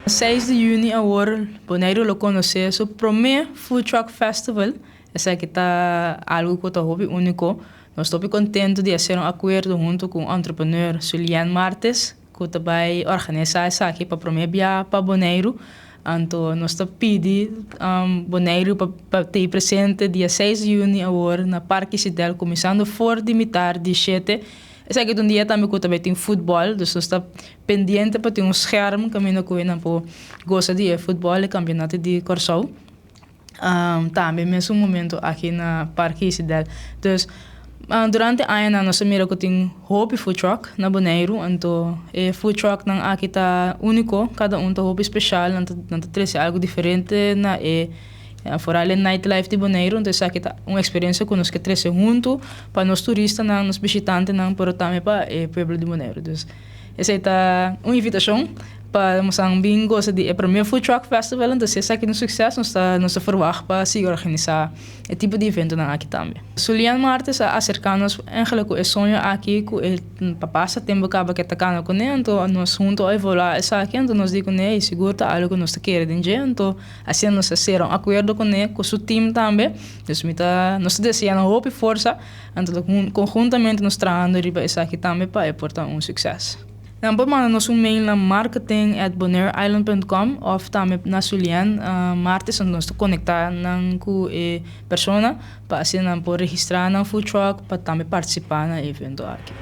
6 di yüni awor Boneiru lo konosé su promé Food Truck Festival. Esaki ta algu ku ta hopi úniko. Nos ta hopi kontentu di a sera un akuerdo huntu ku un entrepreneur, Sulien Martes, ku ta bai organisá esaki pa promé bia pa Boneiru. Anto nos ta pidi Boneiru pa tei presente dia 6 di yüni awor na Parke Sidel kuminsando for di mitar di shete. Esaki ta un dia tambe ku ta bai tin futbòl, dus nos ta pendiente pa tin un scherm kaminda ku nan por gosa di e futbòl, e kampionato di Kòrsou. Tambe mesun momento aki na Parke Isidel. Dus durante añanan nos a mira ku tin hopi food truck na Boneiru, anto e food trucknan aki ta úniko, kada un ta hopi speshal, nan ta trese algu diferente na e foral e nightlife di Boneiru. Anto esaki ta un eksperensia ku nos ke trese huntu pa nos turistanan, nos bishitantenan, pero tambe pa e pueblo di Boneiru. Dus esei ta un invitashon pa nos bin gosa di e promé Food Truck Festival. Anto si esaki ta un sukses, nos ta ferwagt pa sigui organisá e tipo di eventonan aki tambe. Sulian Martes a aserká nos eigenlijk ku e soño aki ku e pa pasa tempu kaba ke ta kana kuné, anto nos huntu a evaluá esaki, anto nos di kuné i sigur ta algu ku nos ta kere den dje, anto asina nos a sera un akuerdo kuné ku su team tambe. Dus mi ta nos ta deseá nan hopi forsa, anto konhuntamente nos trahando riba esaki tambe pa e por ta un sukses. Nan por manda nos un mail na marketing@bonaireisland.com òf tambe na Sulian Martes, anto nos ta konektá nan ku e persona pa asina nan por registrá nan food truck pa tambe partisipá na e evento aki.